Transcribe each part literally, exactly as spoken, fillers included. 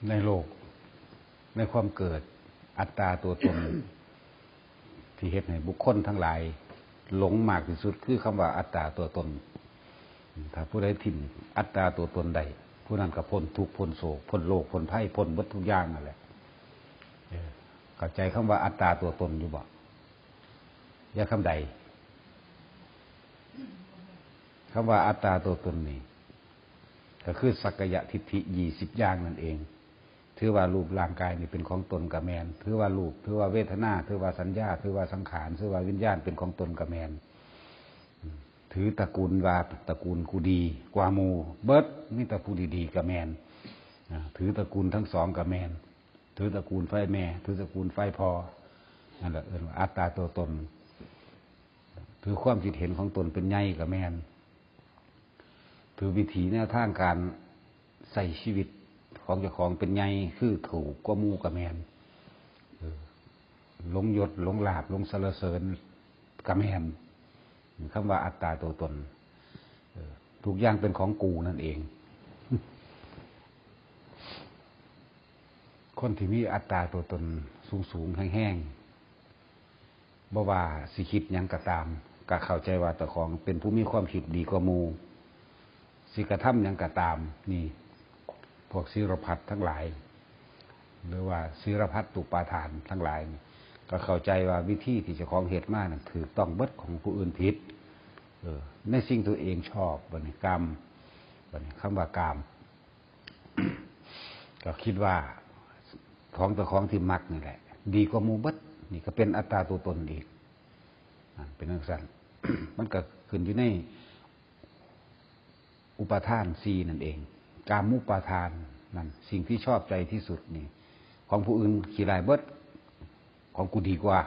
ในโลก ในความเกิด อัตตาตัวตน ที่เฮ็ดให้บุคคลทั้งหลายหลงมากที่สุด คือคำว่าอัตตาตัวตน ถ้าผู้ใดถิ่มอัตตาตัวตนได้ ผู้นั้นก็พ้นทุกข์ พ้นโศก พ้นโรค พ้นภัย พ้นเบิดทุกอย่างนั่นแหละ เออ เข้าใจคำว่าอัตตาตัวตนอยู่บ่? อย่าคำใด คำว่าอัตตาตัวตนนี่ ก็คือสักกายทิฏฐิยี่สิบอย่างนั่นเอง ถือว่ารูปร่างกายนี่เป็นของตนก็แม่น ถือว่ารูป ถือว่าเวทนา ถือว่าสัญญา ถือว่าสังขาร ถือว่าวิญญาณเป็นของตนก็แม่น ถือตระกูลว่าตระกูลกูดีกว่าหมู่เบิด มีแต่ผู้ดีๆก็แม่น อ่า ถือตระกูลทั้งสองก็แม่น ถือตระกูลไฟแม่ ถือตระกูลไฟพ่อ นั่นแหละเอิ้นว่าอัตตาตัวตน ถือความคิดเห็นของตนเป็นใหญ่ก็แม่น ถือวิถีแนวทางการใช้ชีวิตของเจ้าของเป็นใหญ่ คือถูกกว่าหมู่ก็แม่น เออ หลงยศ หลงลาภ หลงสรรเสริญก็แม่น คำว่าอัตตาตัวตน เออ ทุกอย่างเป็นของกูนั่นเอง คนที่มีอัตตาตัวตนสูงๆ แฮงๆ บ่ว่าสิคิดหยังก็ตาม ก็เข้าใจว่าเจ้าของเป็นผู้มีความคิดดีกว่าหมู่ สิกระทำหยังก็ตาม นี่ พวกศิลพัตทั้งหลาย หรือว่าศิลพัตตุปาทานทั้งหลายนี่ ก็เข้าใจว่าวิธีที่เจ้าของเฮ็ดมานั้นถูกต้องเบิด ของผู้อื่นผิด เออ ในสิ่งตัวเองชอบ บัดนี้กาม บัดนี้คำว่ากาม ก็คิดว่าของเจ้าของที่มักนี่แหละ ดีกว่าหมู่เบิด นี่ก็เป็นอัตตาตัวตนอีก อ่า เป็นจั่งซั้น มันก็ขึ้นอยู่ในอุปาทานสี่นั่นเอง กามุปาทานนั่น สิ่งที่ชอบใจที่สุดนี่ ของผู้อื่นขี้ร้ายเบิด ของกูดีกว่า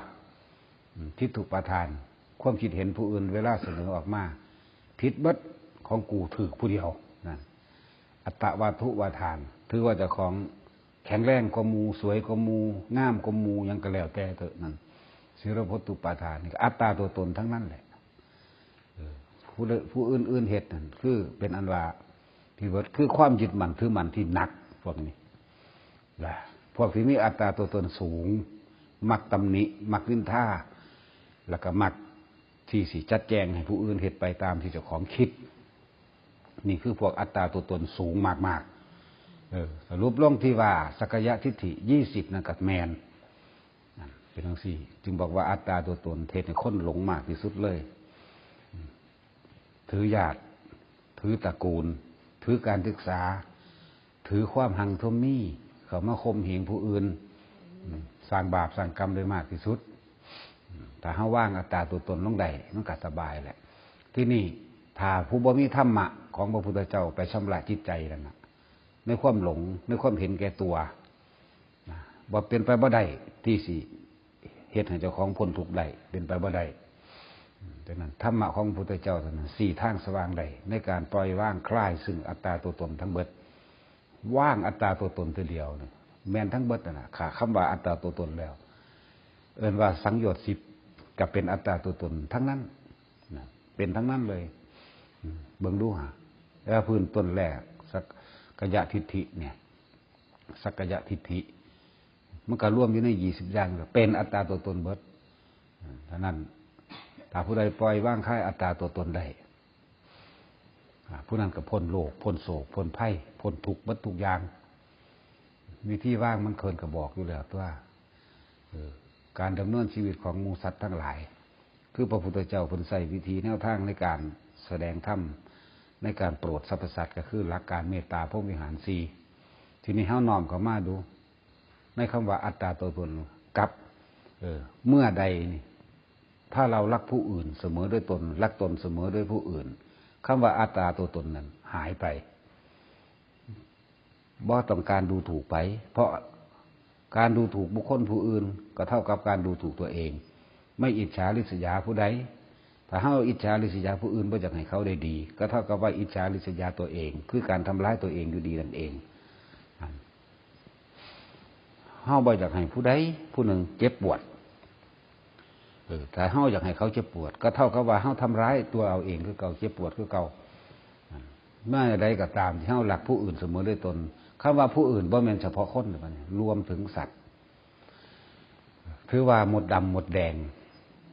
อืม ทิฏฐุปาทาน ความคิดเห็นผู้อื่นเวลาเสนอออกมา ผิดเบิด ของกูถูกผู้เดียวนั่น อัตตวาทุวาทาน ถือว่าเจ้าของแข็งแรงกว่าหมู่ สวยกว่าหมู่ งามกว่าหมู่ หยังก็แล้วแต่เถอะนั่น ศิลพัตตุปาทานนี่ก็อัตตาตัวตนทั้งนั้นแหละ เออ ผู้ใด ผู้อื่นๆเฮ็ดนั่น คือเป็นอันว่าผิดเบิด คือความยึดมั่นถือมั่นที่หนัก พวกนี้นะ พวกที่มีอัตตาตัวตนสูง มักตำหนิ มักนินทา แล้วก็มักที่สิจัดแจงให้ผู้อื่นเฮ็ดไปตามที่เจ้าของคิด นี่คือพวกอัตตาตัวตนสูงมากๆ เออ สรุปลงที่ว่าสักกายทิฏฐิยี่สิบนั่นก็แม่น นั่น เป็นจั่งซี้ จึงบอกว่าอัตตาตัวตนเฮ็ดให้คนหลงมากที่สุดเลย อืม ถือญาติ ถือตระกูล ถือการศึกษา ถือความฮังทมมี เข้ามาข่มเหงผู้อื่น อืม สร้างบาปสร้างกรรมได้มากที่สุด อืม ถ้าเฮาวางอัตตาตัวตนลงได้ มันก็สบายแหละ ที่นี่ ถ้าผู้บ่มีธรรมะของพระพุทธเจ้าไปชำระจิตใจนั่นน่ะ ในความหลง ในความเห็นแก่ตัว นะ บ่เป็นไปบ่ได้ที่สิเฮ็ดให้เจ้าของพ้นทุกข์ได้ เป็นไปบ่ได้ อืม ดังนั้นธรรมะของพระพุทธเจ้าเท่านั้น สี่ทางสว่างได้ ในการปล่อยวางคลายซึ่งอัตตาตัวตนทั้งเบิด วางอัตตาตัวตนทีเดียวนี่ แม่นทั้งเบิดนั่นน่ะ ขาดคำว่าอัตตาตัวตนแล้ว เอิ้นว่าสังโยชน์สิบก็เป็นอัตตาตัวตนทั้งนั้น นะ เป็นทั้งนั้นเลย อืม เบิ่งดูหา แล้วพื้นต้นแรก สักกายทิฏฐิเนี่ย สักกายทิฏฐิ มันก็รวมอยู่ในยี่สิบอย่าง เป็นอัตตาตัวตนเบิด อืม ฉะนั้น ถ้าผู้ใดปล่อยวางคลายอัตตาตัวตนได้ อ่า ผู้นั้นก็พ้นโรค พ้นโศก พ้นภัย พ้นทุกข์เบิดทุกอย่าง วิธีวางมันเพิ่นก็บอกอยู่แล้วตัว เออ การดำเนินชีวิตของหมู่สัตว์ทั้งหลาย คือพระพุทธเจ้าเพิ่นใช้วิธีแนวทางในการแสดงธรรม ในการโปรดสรรพสัตว์ ก็คือหลักการเมตตาพรหมวิหารสี่ ทีนี้เฮาน้อมเข้ามาดู ในคำว่าอัตตาตัวตนกับ เออ เมื่อใดนี่ ถ้าเรารักผู้อื่นเสมอด้วยตน รักตนเสมอด้วยผู้อื่น คำว่าอัตตาตัวตนนั้นหายไป บ่ต้องการดูถูกไผ เพราะการดูถูกบุคคลผู้อื่น ก็เท่ากับการดูถูกตัวเอง ไม่อิจฉาริษยาผู้ใด ถ้าเฮาอิจฉาริษยาผู้อื่น บ่อยากให้เขาได้ดี ก็เท่ากับว่าอิจฉาริษยาตัวเอง คือการทำร้ายตัวเองอยู่ดีนั่นเอง เฮาบ่อยากให้ผู้ใดผู้หนึ่งเจ็บปวด เออ ถ้าเฮาอยากให้เขาเจ็บปวด ก็เท่ากับว่าเฮาทำร้ายตัวเอาเองคือเก่า เจ็บปวดคือเก่า เมื่อใดก็ตามที่เฮารักผู้อื่นเสมอด้วยตน คำว่าผู้อื่นบ่แม่นเฉพาะคนเด้บัดนี้ รวมถึงสัตว์ ถือว่ามดดำมดแดง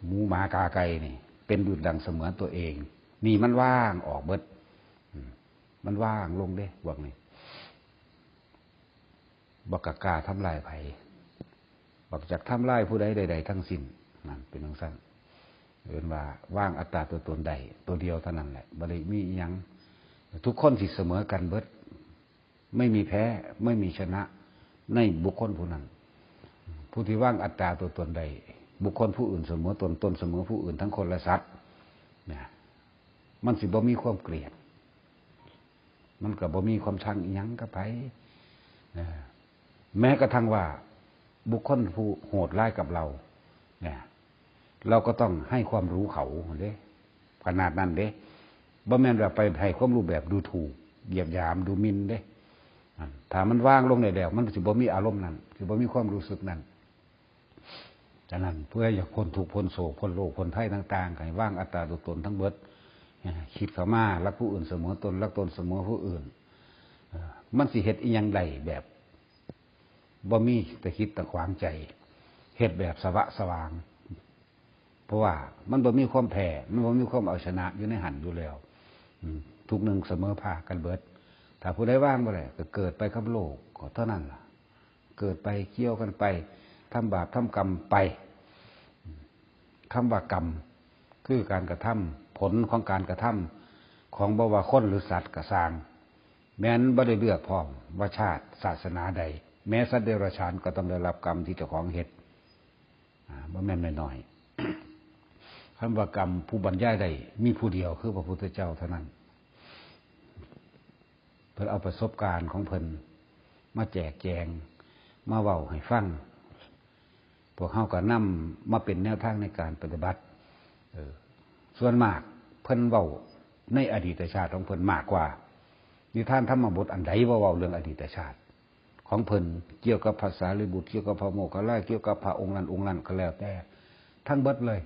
หมูหมากาไก่นี่ เป็นดุจดังเสมือนตัวเอง นี่มันว่างออกเบิด อืม มันว่างลงเด้ พวกนี้ บ่กล้าทำลายไผ บ่จักทำลายผู้ใดใดๆทั้งสิ้น นั่นเป็นจั่งซั้น เอิ้นว่าวางอัตตาตัวตนได้ ตัวเดียวเท่านั้นแหละ บ่ได้มีอิหยัง ทุกคนสิเสมอกันเบิด ไม่มีแพ้ ไม่มีชนะ ในบุคคลผู้นั้น ผู้ที่วางอัตตาตัวตนได้ บุคคลผู้อื่นเสมอตน ตนเสมอผู้อื่น ทั้งคนและสัตว์ เนี่ย มันสิบ่มีความเกลียด มันก็บ่มีความชังอิหยังกับไผ เออ แม้กระทั่งว่าบุคคลผู้โหดร้ายกับเรา เนี่ย เราก็ต้องให้ความรู้เขาเด้ ขนาดนั้นเด้ บ่แม่นว่าไปให้ความรู้แบบดูถูก เหยียดหยาม ดูหมิ่นเด้ อ่า ถ้ามันวางลงได้แล้ว มันสิบ่มีอารมณ์นั้น สิบ่มีความรู้สึกนั้น ฉะนั้นเพื่ออยากพ้นทุกข์พ้นโศกพ้นโรคพ้นภัยต่างๆ ให้วางอัตตาตัวตนทั้งเบิด คิดเข้ามา รักผู้อื่นเสมอตน รักตนเสมอผู้อื่น เอ่อ มันสิเฮ็ดอิหยังได้แบบ บ่มีตะขิดตะขวางใจ เฮ็ดแบบสวะสวาง เพราะว่ามันบ่มีความแพ้ มันบ่มีความเอาชนะอยู่ในหั้นอยู่แล้ว อืม ทุกข์หนึ่งเสมอภาคกันเบิด ถ้าผู้ใดวางบ่ได้ ก็เกิดไปกับโลก ก็เท่านั้นล่ะ เกิดไปเกี่ยวกันไป ทำบาปทำกรรมไป คำว่ากรรม คือการกระทำ ผลของการกระทำ ของบ่ว่าคนหรือสัตว์ก็ซ่าง แม้นบ่ได้เลือกพร้อมว่าชาติศาสนาใด แม้สัตว์เดรัจฉานก็ต้องได้รับกรรมที่เจ้าของเฮ็ด อ่า บ่แม่นน้อยๆ คำว่ากรรมผู้บรรยายได้มีผู้เดียวคือพระพุทธเจ้าเท่านั้น เพิ่นเอาประสบการณ์ของเพิ่นมาแจกแจง มาเว้าให้ฟัง พวกเฮาก็นำมาเป็นแนวทางในการปฏิบัติ เออ ส่วนมากเพิ่นเว้าในอดีตชาติของเพิ่นมากกว่า นิทานธรรมบทอันใดบ่เว้าเรื่องอดีตชาติของเพิ่น เกี่ยวกับพระสารีบุตร เกี่ยวกับพระโมคคัลลา เกี่ยวกับพระองค์นั้นองค์นั้นก็แล้วแต่ ทั้งเบิดเลย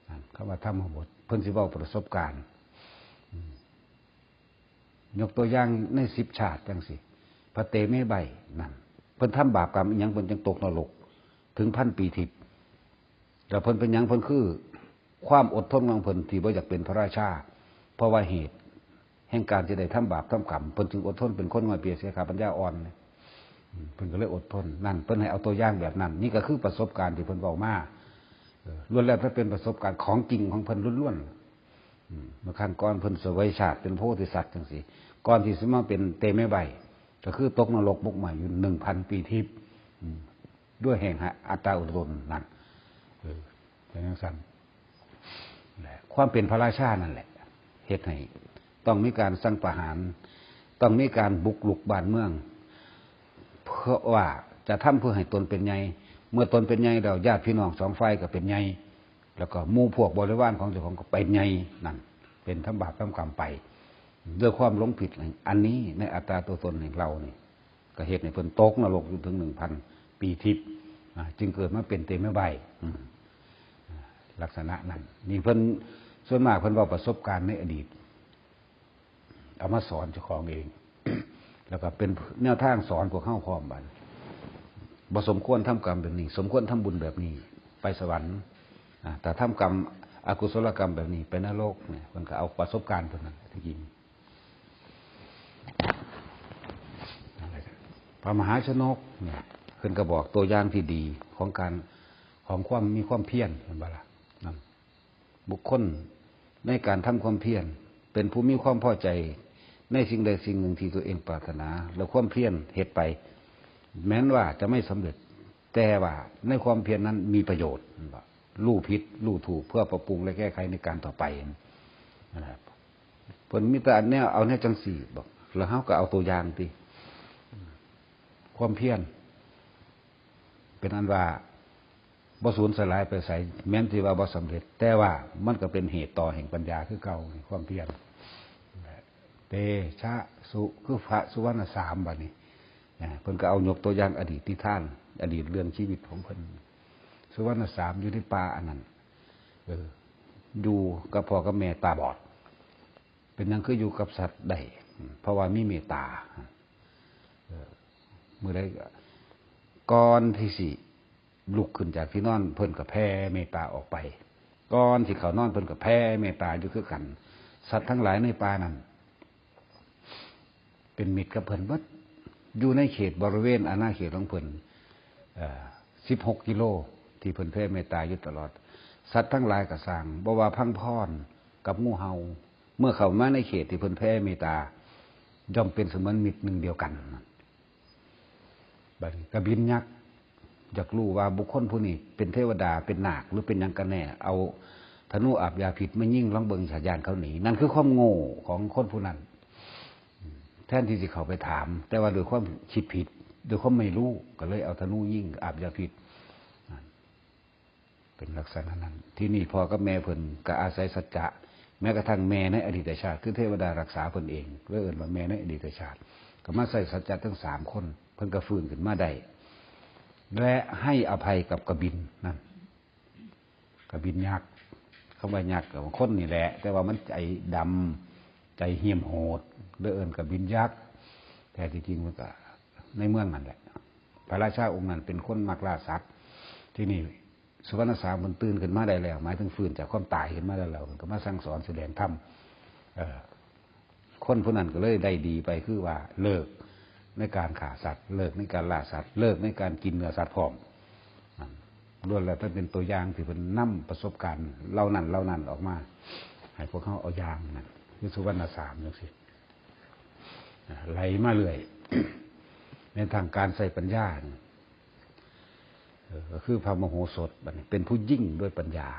นั่น คำว่าธรรมบท เพิ่นสิเว้าประสบการณ์ อืม ยกตัวอย่างในสิบชาติจั่งซี้ พระเตเมไบนั่น เพิ่นทำบาปกรรมอิหยัง เพิ่นจั่งตกนรก ถึงพันปีทิพย์ แล้วเพิ่นเป็นหยัง เพิ่นคือความอดทนของเพิ่นที่บ่อยากเป็นพระราชา เพราะว่าเหตุแห่งการที่ได้ทำบาปทำกรรม เพิ่นจึงอดทนเป็นคนง่อยเปลี้ยเสียขาปัญญาอ่อน อืม เพิ่นก็เลยอดทน นั่น เพิ่นให้เอาตัวอย่างแบบนั้น นี่ก็คือประสบการณ์ที่เพิ่นเว้ามา เออ ล้วนแล้วแต่เป็นประสบการณ์ของจริงของเพิ่นล้วนๆ อืม เมื่อครั้งก่อนเพิ่นเสวยชาติเป็นโพธิสัตว์จั่งซี้ ก่อนที่สิมาเป็นเตเมไบ ก็คือตกนรกหมกไหม้อยู่หนึ่งพันปีทิพย์ อืม ด้วยแห่งอัตตาตัวตนนั่น เออ เป็นจั่งซั้น และความเป็นพระราชานั่นแหละ เฮ็ดให้ต้องมีการสั่งประหาร ต้องมีการบุกรุกบ้านเมือง เพราะว่าจะทำเพื่อให้ตนเป็นใหญ่ เมื่อตนเป็นใหญ่แล้ว ญาติพี่น้องสองฝ่ายก็เป็นใหญ่ แล้วก็หมู่พวกบริวารของเจ้าของก็เป็นใหญ่ นั่น เป็นทำบาปทำกรรมไป ด้วยความหลงผิด อันนี้ในอัตตาตัวตนแห่งเรานี่ ก็เฮ็ดให้เพิ่นตกนรกอยู่ถึงหนึ่งพันปีทิพย์ อ่า จึงเกิดมาเป็นเตเมไบ อืม อ่า ลักษณะนั้น นี่เพิ่น ส่วนมากเพิ่นเว้าประสบการณ์ในอดีต เอามาสอนเจ้าของเอง แล้วก็เป็นแนวทางสอนพวกเฮาพร้อมบัด บ่สมควรทำกรรมแบบนี้ สมควรทำบุญแบบนี้ ไปสวรรค์ อ่า แต่ทำกรรมอกุศลกรรมแบบนี้ ไปนรกเนี่ย เพิ่นก็เอาประสบการณ์เพิ่นนั่นแหละที่จริง พระมหาชนกเนี่ย เพิ่นก็บอกตัวอย่างที่ดีของการ ของความมีความเพียร เห็นบ่ล่ะ นั่น บุคคลในการทำความเพียร เป็นผู้มีความพอใจในสิ่งใดสิ่งหนึ่งที่ตัวเองปรารถนา แล้วความเพียรเฮ็ดไป แม้นว่าจะไม่สำเร็จ แต่ว่าในความเพียรนั้นมีประโยชน์ เห็นบ่ รู้ผิด รู้ถูก เพื่อปรับปรุงและแก้ไขในการต่อไป นะครับ เพิ่นมีแต่อันแนว เอาแนวจั่งซี้ บอก แล้วเฮาก็เอาตัวอย่างติ ความเพียร เป็นอันว่า บ่สูญสลายไปไส แม้นที่ว่าบ่สำเร็จ แต่ว่ามันก็เป็นเหตุต่อแห่งปัญญาคือเก่า ความเพียร เตชะสุ คือพระสุวรรณสามบัดนี้ นะ เพิ่นก็เอายกตัวอย่างอดีตนิทาน อดีตเรื่องชีวิตของเพิ่น สุวรรณสามอยู่ในป่าอันนั้น เออ อยู่กับพ่อกับแม่ตาบอด เป็นหยังคืออยู่กับสัตว์ได้ เพราะว่ามีเมตตา มื้อใดก็ ก่อนที่สิลุกขึ้นจากที่นอน เพิ่นก็แผ่เมตตาออกไป ก่อนสิเข้านอน เพิ่นก็แผ่เมตตาอยู่คือกัน สัตว์ทั้งหลายในป่านั้น เป็นมิตรกับเพิ่นเบิด อยู่ในเขตบริเวณอาณาเขตของเพิ่น เอ่อ สิบหกกิโล ที่เพิ่นแผ่เมตตาอยู่ตลอด สัตว์ทั้งหลายก็ซ่าง บ่ว่าพังพรกับงูเห่า เมื่อเข้ามาในเขตที่เพิ่นแผ่เมตตา ย่อมเป็นเสมือนมิตรหนึ่งเดียวกัน บัดนี้กบินยักษ์อยากรู้ว่าบุคคลผู้นี้เป็นเทวดา เป็นนาค หรือเป็นหยังกันแน่ เอาธนูอาบยาพิษมายิงลองเบิ่ง ชาย่านเขาหนี นั่นคือความโง่ของคนผู้นั้น แทนที่สิเข้าไปถาม แต่ว่าด้วยความคิดผิด ด้วยความไม่รู้ ก็เลยเอาธนูยิงอาบยาพิษ เป็นลักษณะนั้น ที่นี่พ่อกับแม่เพิ่นก็อาศัยสัจจะ แม้กระทั่งแม่ในอดีตชาติ คือเทวดารักษาเพิ่นเอง เลยเอิ้นว่าแม่ในอดีตชาติ ก็มาใช้สัจจะทั้งสามคน เพิ่นก็ฟื้นขึ้นมาได้ และให้อภัยกับกบินนั่น กบินยักษ์ คำว่ายักษ์ก็คนนี่แหละ แต่ว่ามันใจดำ ใจเหี้ยมโหด เลยเอิ้นกบินยักษ์ แต่ที่จริงมันก็ในเมืองนั่นแหละ พระราชาองค์นั้นเป็นคนมักล่าสัตว์ ที่นี่สุวรรณสามเพิ่นตื่นขึ้นมาได้แล้ว หมายถึงฟื้นจากความตายขึ้นมาได้แล้ว เพิ่นก็มาสั่งสอนแสดงธรรม เอ่อ คนผู้นั้นก็เลยได้ดีไป คือว่าเลิกในการฆ่าสัตว์ เลิกในการล่าสัตว์ เลิกในการกินเนื้อสัตว์พร้อม นั่นล้วนแล้วแต่เป็นตัวอย่างที่เพิ่นนำประสบการณ์เหล่านั้นเหล่านั้นออกมา ให้พวกเฮาเอาอย่างนั่น คือสุวรรณสามจังซี่ อ่า ไหลมาเรื่อย ในทางการใช้ปัญญานี่ เออ ก็คือพระมโหสถบัดนี้เป็นผู้ยิ่งด้วยปัญญา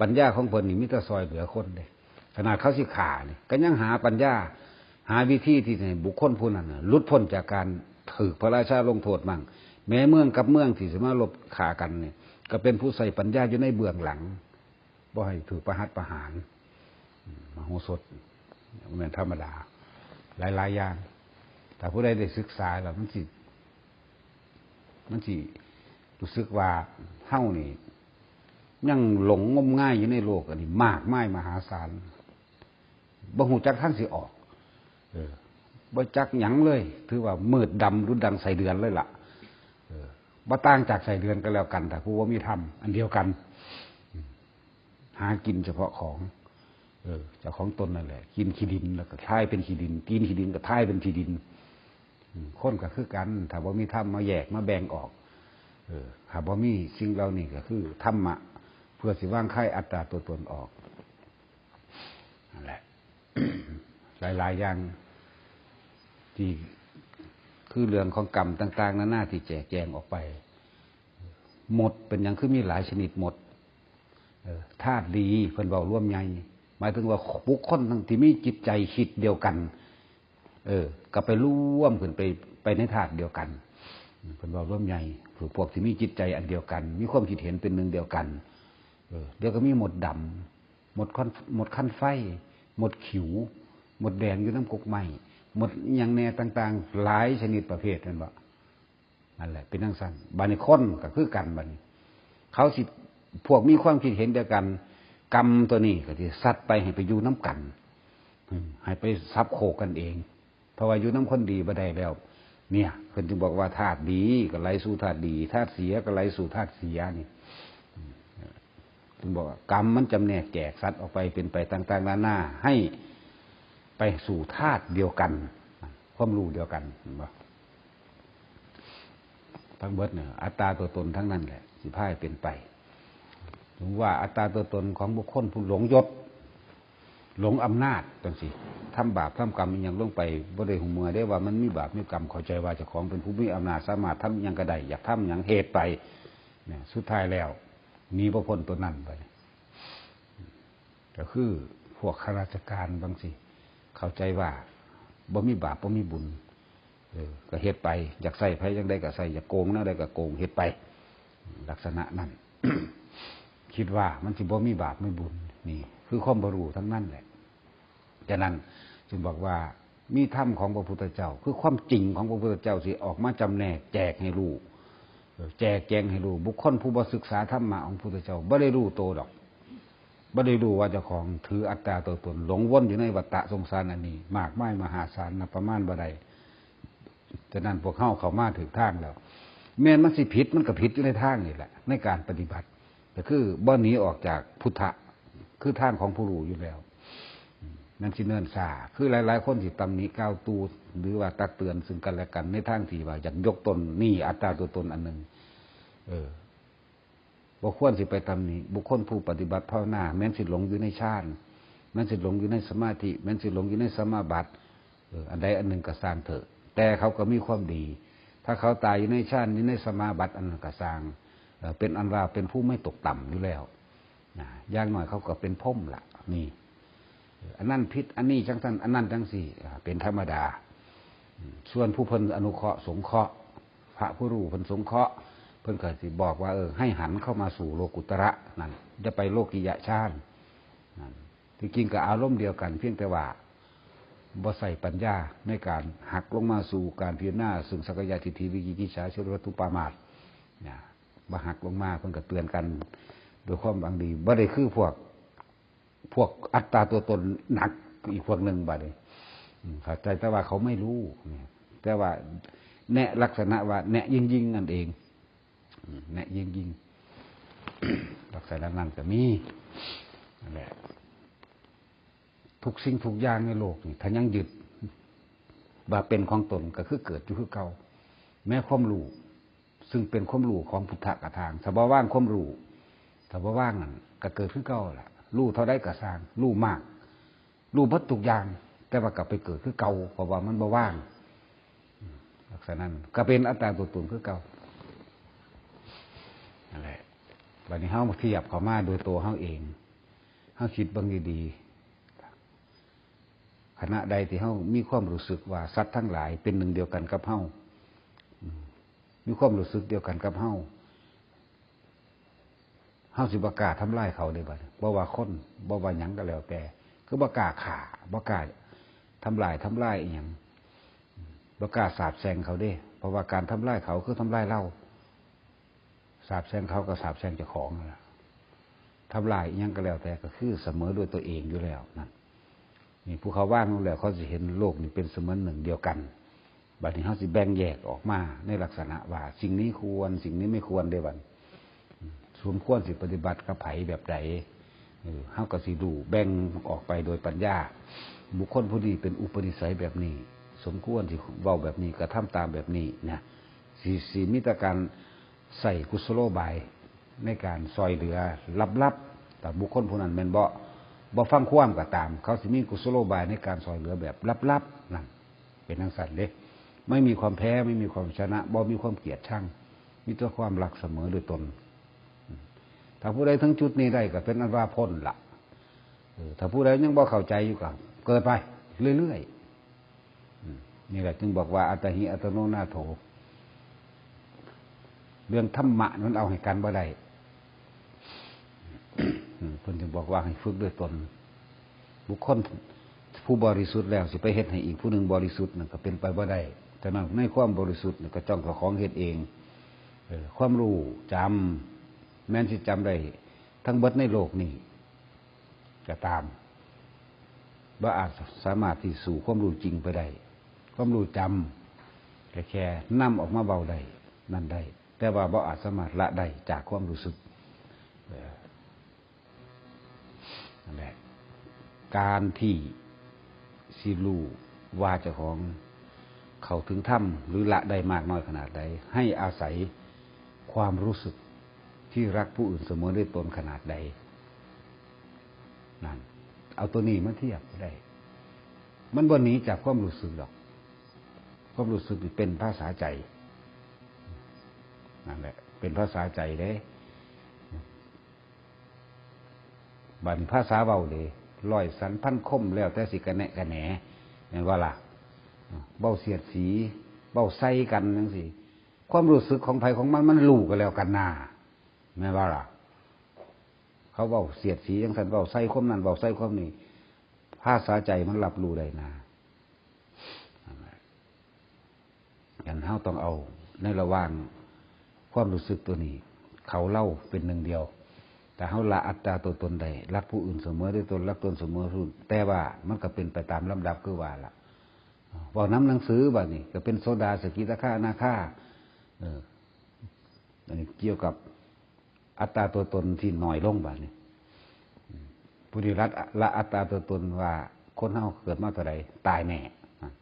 ปัญญาของเพิ่นนี่มีแต่ซอยเหลือคนเด้ ขนาดเขาสิฆ่านี่ ก็ยังหาปัญญา หาวิธีที่ให้บุคคลผู้นั้นน่ะหลุดพ้นจากการถูกพระราชาลงโทษมั่ง แม้เมืองกับเมืองที่สิมาลบฆ่ากันนี่ ก็เป็นผู้ใช้ปัญญาอยู่ในเบื้องหลัง บ่ให้ถูกประหัตประหาร อืม มโหสถ บ่แม่นธรรมดา หลายๆ อย่าง ถ้าผู้ใดได้ศึกษาแล้วมันสิ มันสิรู้สึกว่าเฮานี่ ยังหลงงมงายอยู่ในโลกอันนี้มากมายมหาศาล บ่ฮู้จักทางสิออก เออ บ่จักหยังเลย ถือว่ามืดดำดุจดังไส้เดือนเลยล่ะ เออ บ่ต่างจากไส้เดือนก็แล้วกัน ถ้าผู้บ่มีธรรมอันเดียวกัน อืม หากินเฉพาะของ เออ เจ้าของตนนั่นแหละ กินขี้ดินแล้วก็ถ่ายเป็นขี้ดิน กินขี้ดินก็ถ่ายเป็นขี้ดิน อืม คนก็คือกัน ถ้าบ่มีธรรมมาแยกมาแบ่งออก เออ ถ้าบ่มีสิ่งเหล่านี้ก็คือธรรมะ เพื่อสิวางคลายอัตตาตัวตนออก นั่นแหละ หลายๆ อย่าง ที่คือเรื่องของกรรมต่างๆ นานาที่แจกแจงออกไป มดเป็นหยังคือมีหลายชนิดมด เออ ธาตุดีเพิ่นเว้ารวมใหญ่ หมายถึงว่าบุคคลทั้งที่มีจิตใจคิดเดียวกัน เออ ก็ไปรวมขึ้นไป ไปในธาตุเดียวกัน เพิ่นเว้ารวมใหญ่ คือพวกที่มีจิตใจอันเดียวกัน มีความคิดเห็นเป็นหนึ่งเดียวกัน เออ เดี๋ยวก็มีมดดำ มดคัน มดคันไฟ มดขิว มดแดงอยู่นำกกไม้ มดอิหยังแน่ต่างๆ หลายชนิดประเภทนั่นบ่ นั่นแหละ เป็นจั่งซั้น บัดนี้คนก็คือกันบัดนี้ เขาสิ พวกมีความคิดเห็นเดียวกัน กรรมตัวนี้ก็สิซัดไปให้ไปอยู่นำกัน อืม ให้ไปสับโขกกันเอง เพราะว่าอยู่นำคนดีบ่ได้แล้ว เนี่ย เพิ่นจึงบอกว่าธาตุดีก็ไหลสู่ธาตุดี ธาตุเสียก็ไหลสู่ธาตุเสียนี่ อืม เพิ่นบอกว่ากรรมมันจำแนกแจกสัตว์ออกไปเป็นไปต่างๆ นานา ให้ไปสู่ธาตุเดียวกัน ความรู้เดียวกัน เห็นบ่ ทั้งเบิดเนี่ย อัตตาตัวตนทั้งนั้นแหละ สิพาให้เป็นไป ถึงว่าอัตตาตัวตนของบุคคลผู้หลงยศ หลงอำนาจจังซี่ ทำบาปทำกรรมอิหยังลงไป บ่ได้ฮู้เมื่อเด้ว่ามันมีบาปมีกรรม เข้าใจว่าเจ้าของเป็นผู้มีอำนาจ สามารถทำอิหยังก็ได้ อยากทำหยังเฮ็ดไป เนี่ย สุดท้ายแล้ว หนีบ่พ้นตัวนั้นไป ก็คือพวกข้าราชการบางสิ เข้าใจว่าบ่มีบาปบ่มีบุญ เออ ก็เฮ็ดไป อยากใส่ไผจั่งใดก็ใส่ อยากโกงแนวใดก็โกง เฮ็ดไป ลักษณะนั้น คิดว่ามันสิบ่มีบาปมีบุญ นี่ คือความบ่รู้ทั้งนั้นแหละ ฉะนั้นจึงบอกว่ามีธรรมของพระพุทธเจ้า คือความจริงของพระพุทธเจ้าสิออกมาจำแนกแจกให้รู้ เออ แจกแจงให้รู้ บุคคลผู้บ่ศึกษาธรรมะของพระพุทธเจ้าบ่ได้รู้โตดอก บ่ได้รู้ว่าเจ้าของถืออัตตาตัวตน หลงวนอยู่ในวัฏฏะสงสารอันนี้ มากมายมหาศาล นับประมาณบ่ได้ ฉะนั้นพวกเฮาเข้ามาถูกทางแล้ว แม้นมันสิผิด มันก็ผิดอยู่ในทางนี่แหละ ในการปฏิบัติ ก็คือบ่หนีออกจากพุทธะ คือทางของผู้รู้อยู่แล้ว นั่นสิเนินซา คือหลายๆคนสิตำหนิกล่าวตู่ หรือว่าตักเตือนซึ่งกันและกัน ในทางที่ว่าอยากยกตน นี่อัตตาตัวตนอันหนึ่ง เออ บ่ควรสิไปตำหนิบุคคลผู้ปฏิบัติภาวนา แม้นสิหลงอยู่ในฌาน แม้นสิหลงอยู่ในสมาธิ แม้นสิหลงอยู่ในสมาบัติ เออ อันใดอันหนึ่งก็ซ่างเถอะ แต่เขาก็มีความดี ถ้าเขาตายอยู่ในฌาน อยู่ในสมาบัติ อันนั้นก็ซ่าง เออ เป็นอันว่าเป็นผู้ไม่ตกต่ำอยู่แล้ว นะ อย่างน้อยเขาก็เป็นพรหมละ นี่ เออ อันนั้นผิด อันนี้จังซั่น อันนั้นจังซี่ อ่า เป็นธรรมดา อืม ส่วนผู้เพิ่นอนุเคราะห์สงเคราะห์ พระผู้รู้เพิ่นสงเคราะห์ เพิ่นก็สิบอกว่า เออ ให้หันเข้ามาสู่โลกุตระนั่น อย่าไปโลกิยะฌานนั่น ที่จริงก็อารมณ์เดียวกัน เพียงแต่ว่าบ่ใส่ปัญญาในการหักลงมาสู่การพิจารณา ซึ่งสักกายทิฏฐิ วิจิกิจฉา ศีลวัตถุปามาส นะ บ่หักลงมา เพิ่นก็เตือนกันด้วยความหวังดี บ่ได้คือพวก พวกอัตตาตัวตนหนักอีกพวกหนึ่งบัดนี้ อืม เข้าใจแต่ว่าเขาไม่รู้ เนี่ย แต่ว่าแนะลักษณะว่าแนะยิ่งๆ นั่นเอง อืม แนะยิ่งๆ ลักษณะนั้นก็มี นั่นแหละ ทุกสิ่งทุกอย่างในโลกนี่ ถ้ายังยึดว่าเป็นของตน ก็คือเกิดอยู่คือเก่า แม้ความรู้ ซึ่งเป็นความรู้ของพุทธะกะตาง ถ้าบ่วางความรู้ ถ้าบ่วางนั่น ก็เกิดคือเก่าล่ะ รู้เท่าใดก็ซ่าง รู้มาก รู้เบิดทุกอย่าง แต่ว่าก็ไปเกิดคือเก่า เพราะว่ามันบ่วาง อืม ลักษณะนั้น ก็เป็นอัตตาตัวตนคือเก่า นั่นแหละ บัดนี้เฮาเทียบเข้ามาโดยตัวเฮาเอง เฮาคิดเบิ่งดีๆ ขณะใดที่เฮามีความรู้สึกว่าสัตว์ทั้งหลายเป็นหนึ่งเดียวกันกับเฮา อืม มีความรู้สึกเดียวกันกับเฮา เฮาสิบ่กล้าทำลายเขาเด้บัดนี้ บ่ว่าคน บ่ว่าหยังก็แล้วแต่ คือบ่กล้าฆ่า บ่กล้าทำลาย ทำลายอิหยัง บ่กล้าสาปแช่งเขาเด้ เพราะว่าการทำลายเขาคือทำลายเรา สาปแช่งเขาก็สาปแช่งเจ้าของนั่นล่ะ ทำลายอิหยังก็แล้วแต่ก็คือเสมอด้วยตัวเองอยู่แล้วนั่น นี่ผู้เขาวางลงแล้ว เขาสิเห็นโลกนี่เป็นเสมือนหนึ่งเดียวกัน บัดนี้เฮาสิแบ่งแยกออกมาในลักษณะว่าสิ่งนี้ควร สิ่งนี้ไม่ควรเด้บัด สมควรสิปฏิบัติกับไผแบบใด เออ เฮาก็สิรู้แบ่งออกไปโดยปัญญา บุคคลผู้นี้เป็นอุปนิสัยแบบนี้ สมควรสิเว้าแบบนี้ กระทำตามแบบนี้นะ สิ สิมีแต่การใส่กุศโลบายในการซอยเหลือลับๆ แต่บุคคลผู้นั้นแม่นบ่ บ่ฟังความก็ตาม เขาสิมีกุศโลบายในการซอยเหลือแบบลับๆ นั่น เป็นจังซั่นเด้ ไม่มีความแพ้ ไม่มีความชนะ บ่มีความเกลียดชัง มีแต่ความรักเสมอด้วยตน ถ้าผู้ใดถึงจุดนี้ได้ก็เป็นอันว่าพ้นละ เออ ถ้าผู้ใดยังบ่เข้าใจอยู่ก็เกิดไปเรื่อยๆ อืม นี่แหละจึงบอกว่าอัตตาหิอัตโนนาโถ เรื่องธรรมะมันเอาให้กันบ่ได้ อืม เพิ่นจึงบอกว่าให้ฝึกด้วยตน บุคคลผู้บริสุทธิ์แล้วสิไปเฮ็ดให้อีกผู้หนึ่งบริสุทธิ์นั่นก็เป็นไปบ่ได้ ฉะนั้นในความบริสุทธิ์นี่ก็จ้องเจ้าของเฮ็ดเอง เออ ความรู้จำ แม้นสิจำได้ทั้งเบิดในโลกนี้ก็ตาม บ่อาจสามารถที่สู้ความรู้จริงไปได้ ความรู้จำก็แค่นำออกมาเว้าได้ นั่นได้ แต่ว่าบ่อาจสามารถละได้จากความรู้สึก เออ นั่นแหละ การที่สิรู้ว่าเจ้าของเข้าถึงธรรมหรือละได้มากน้อยขนาดใด ให้อาศัยความรู้สึกที่รักผู้อื่นเสมอด้วยตนขนาดใด นั่น เอาตัวนี้มาเทียบก็ได้ มันบ่หนีจากความรู้สึกดอก ความรู้สึกนี่เป็นภาษาใจ นั่นแหละ เป็นภาษาใจเด้ บัดนี้ภาษาเว้าเด้ ร้อยสันพันคม แล้วแต่สิกะแนะกะแหน แม่นบ่ล่ะ เว้าเสียดสี เว้าใส่กันจังซี้ ความรู้สึกของไผของมัน มันรู้กันแล้วกันนา แม่นบ่ล่ะ เขาเว้าเสียดสีจังซั่น เว้าใส่ความนั้น เว้าใส่ความนี้ ภาษาใจมันรับรู้ได้นา นั่นแหละ งั้นเฮาต้องเอาในระหว่างความรู้สึกตัวนี้ เขาเฮาเป็นหนึ่งเดียว แต่เฮาละอัตตาตัวตนได้ รักผู้อื่นเสมอด้วยตน รักตนเสมอผู้อื่น แต่ว่ามันก็เป็นไปตามลำดับคือว่าล่ะ เว้านำหนังสือบัดนี้ ก็เป็นโสดา สกิทาคา อนาคา เออ อันนี้เกี่ยวกับอัตตาตัวตนที่น้อยลงบัดนี้ อืม ผู้ที่ละ ละอัตตาตัวตนว่าคนเฮาเกิดมาเท่าใด ตายแน่ นะ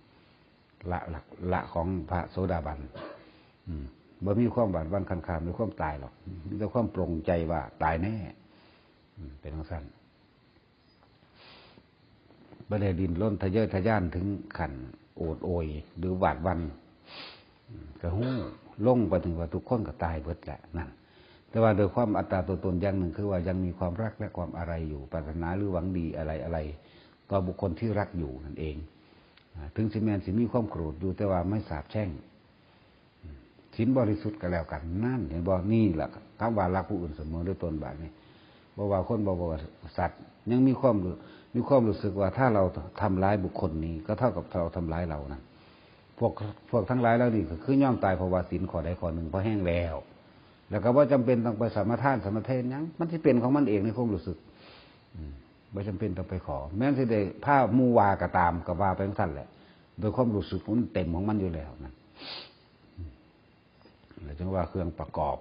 ละ ละ ละของพระโสดาบัน อืม บ่มีความบาดหวั่นคันคามในความตายหรอก มีแต่ความปลงใจว่าตายแน่ อืม เป็นจั่งซั้น บ่ได้ดิ้นรนทะเยอทะยานถึงขั้นโอดโอยหรือหวาดหวั่น อืม ก็ฮู้ ลงไปถึงว่าทุกคนก็ตายเบิดแหละนั่น แต่ว่าโดยความอัตตาตัวตนอย่างหนึ่งคือว่ายังมีความรักและความอาลัยอยู่ ปรารถนาหรือหวังดีอะไรอะไร ต่อบุคคลที่รักอยู่นั่นเอง อ่า ถึงสิแม่นสิมีความโกรธอยู่ แต่ว่าไม่สาปแช่ง อืม ศีลบริสุทธิ์ก็แล้วกัน นั่นเห็นบ่ นี่แหละคำว่ารักผู้อื่นเสมอด้วยตนบัดนี้ บ่ว่าคน บ่ว่าสัตว์ ยังมีความรู้ มีความรู้สึกว่าถ้าเราทำร้ายบุคคลนี้ ก็เท่ากับเราทำร้ายเรานะ พวก พวกทั้งหลายเหล่านี้ก็คือยอมตายเพราะว่าศีลข้อใดข้อหนึ่งพอแห้งแล้ว แล้วก็บ่จำเป็นต้องไปสมาทานสมาทานหยัง มันสิเป็นของมันเองในความรู้สึก อืม บ่จำเป็นต้องไปขอ แม้นสิได้พาหมู่ว่าก็ตาม ก็ว่าไปจั่งซั้นแหละ โดยความรู้สึกมันเต็มของมันอยู่แล้วนั่น อืม แล้วจั่งว่าเครื่องประกอบ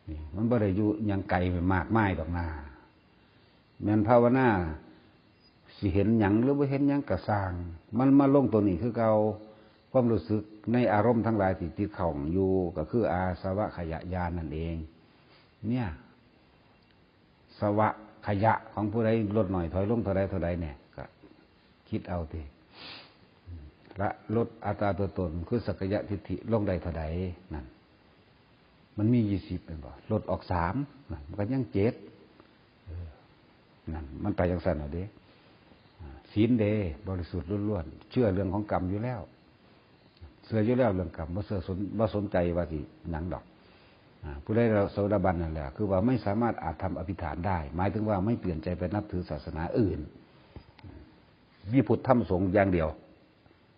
นี่ มันบ่ได้อยู่หยังไกลไปมากมายดอกนา แม่นภาวนา สิเห็นหยังหรือบ่เห็นหยังก็ซ่าง มันมาลงตัวนี้คือเก่า ความรู้สึกในอารมณ์ทั้งหลายที่ติดข้องอยู่ ก็คืออาสวะขยะญาณนั่นเอง เนี่ย สวะขยะของผู้ใดลดหน่อยถอยลงเท่าใดเท่าใดเนี่ย ก็คิดเอาติ ละลดอัตตาตัวตน คือสักกายทิฏฐิลงได้เท่าใดนั่น มันมียี่สิบแม่นบ่ ลดออกสามนั่น มันก็ยังเจ็ด เออ นั่น มันไปจั่งซั้นเอาเด้ อ่า ศีลเด้ บริสุทธิ์ล้วนๆ เชื่อเรื่องของกรรมอยู่แล้ว เชื่ออยู่แล้วเรื่องกรรม บ่เชื่อสน บ่สนใจว่าสิหยังดอก อ่า ผู้ใดโสดาบันนั่นแหละ คือว่าไม่สามารถอาจทำอภิฐานได้ หมายถึงว่าไม่เปลี่ยนใจไปนับถือศาสนาอื่น มีพุทธธรรมสงฆ์อย่างเดียว